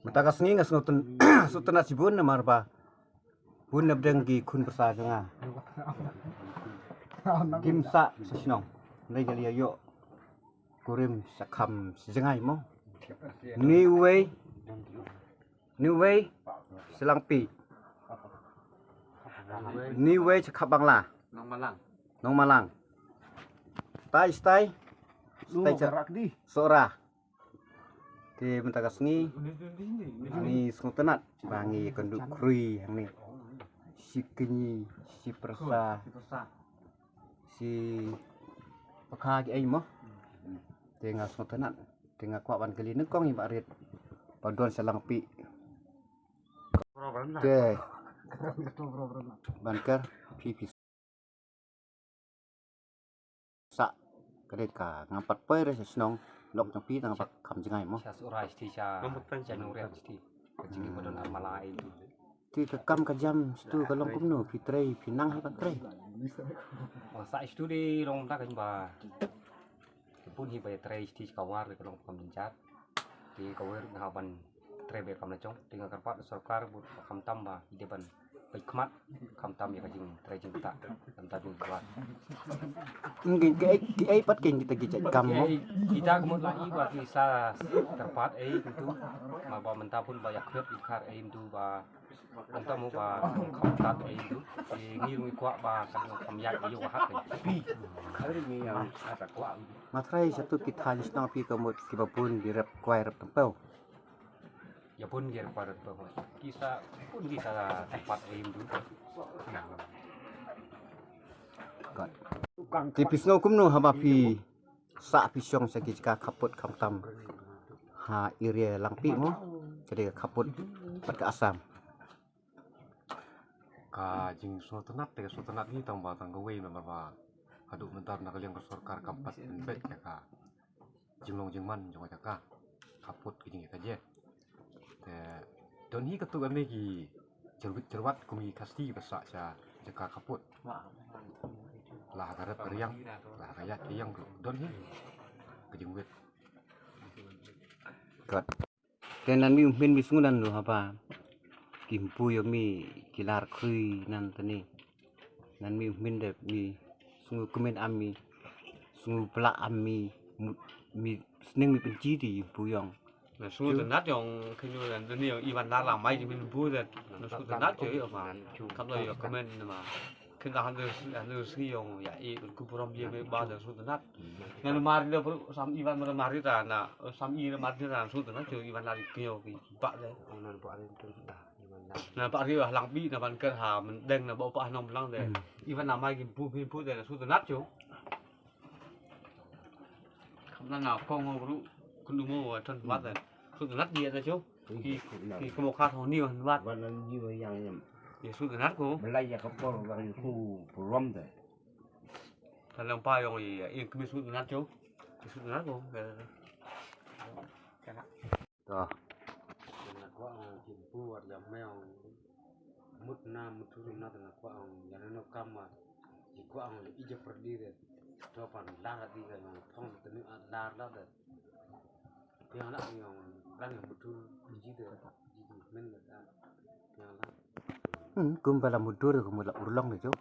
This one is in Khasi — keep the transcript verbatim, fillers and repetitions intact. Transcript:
Mynta ka sngi nga sngewtyn-, sngewtynnat shibun namar ba bun na pdeng ki khun pyrsa jong nga kim sah sha shnong. Hynrei ngi la ïoh kurim sha kham sha jngai mo. Ni uwei, ni uwei sha Langpih. Ni uwei sha Khap Bangla. Nongmalang. Nongmalang. Tai stai. Stai sha Sohra. Te mynta ka sngi ngi sngewtynnat ba ngi kynduh khrui hangne. Shi kñi, shi pyrsa, shi pakha ki ei mo. Te nga sngewtynnat. Te nga kwah ban kylli nyngkong ïa Bah Rit ba don sha Langpih. Te ban ker phi phi sah. Ka dei ka ngam pat poi re sha shnong lok jong phi tang ba kham jngai mo. Sha Sohra sha, sha Nongriat sha. Ka jingim ba don ar mala ei tu. Te ka kam ka jam sha tu ka long kumno, phi trei, phi nang ha ban trei? Ba sah sha tu dei long da kan ba. Ka bun hi ba ïa trei sha ka war ka long kam jynjar. Te ka wer nga ban trei ba kam la jong. Te nga kyrpad sorkar bud ba khamtam ba i dei ban peit khmat khamtam ïa ka jingtrei jingktah khamtam jingkwah. Ngi ki ei, ki ei pat ki kita ki jait kam mo. Kita ka mut la i ba ki sa kyrpad ei tu. Ma ba mynta bun ba ïa khot i khar ei tu ba Anta mo ba kham tat ei du. Ngi ruh ngi kwah ba kan kham ïaid ïa ka hat ei. Nga trai sha tu ki thaiñ shnong phi ka mut kiba bun ki rep kwai rep tempeu. Ïa bun ki rep kwai rep tempeu. Ki sa bun ki sa tempat ei du. Te phi sngew kumno haba phi sah phi shong sha ki jaka khappud khamtam ha area Langpih mo, ka dei ka khappud pat ka Assam. Ka jingsngewtynnat te ka sngewtynnat hi tang ba tang kawei namar ba haduh mynta na ka liang ka sorkar kam pat pynbeit ïa ka jinglong jingman jong ka jaka khappud ka jingïakajia. Te don hi katto katne ki jyrwit jyrwat kum ki khasti ba sah sha jaka khappud. La ha ka rep ka riang, la ha ka ïaid ka ïeng ruh don hi ka jingwit. Kat. Te nan mi u hmin mi sngew nan lu haba ki hynpu ïa mi ki lar khrui nan tani. Nan mi u hmin de mi sngew kmen am mi sngew pla am mi mut mi sneng mi pynji di hynpu ïong. Na sngewtynnat ïong khynñiuh nan tani ïong Ivan lar la mai ki min bu de. Na sngewtynnat ïong Ivan. Kam da ïong kmen na ma. Khynda han de han de sngi ïong ïa i ku burom ïa me ba de sngewtynnat. Ngan mar de bro sam Ivan mar mar ta na sam i mar de na sngewtynnat ïong Ivan lar ki ïong ki ba de. Na ba ri ha Langpih na ban ker ha Myndeng na ba u pa ha Nongmlang de. Hmm. Ivan na mai ki bu ki bu de na sngewtynnat ïong. Kham na na kong ho bru kun du mo wa ton wat de. Sngewtynnat ïa de ïong. Ki ki kmo kha thong ni wan wat. Wan nan ji wa yang yam. Ïa sngewtynnat ko. Belai ïa ka por wa ïa ku burom de. Ka lang pa ïong ïa ïa kmi sngewtynnat ïong. Sngewtynnat ko. To. Na kwah ong ki bu wat ïa me ong mut na mut thu na na kwah ong ïa no kam ma. Ki kwah ong ïa ija perdi de. To pan lar di ka ong phong tenu lar la de. Piang la ong ran ong mut thu ji de ji de men de. Piang la. Hmm, kum ba la mudur kum la urlong de jo.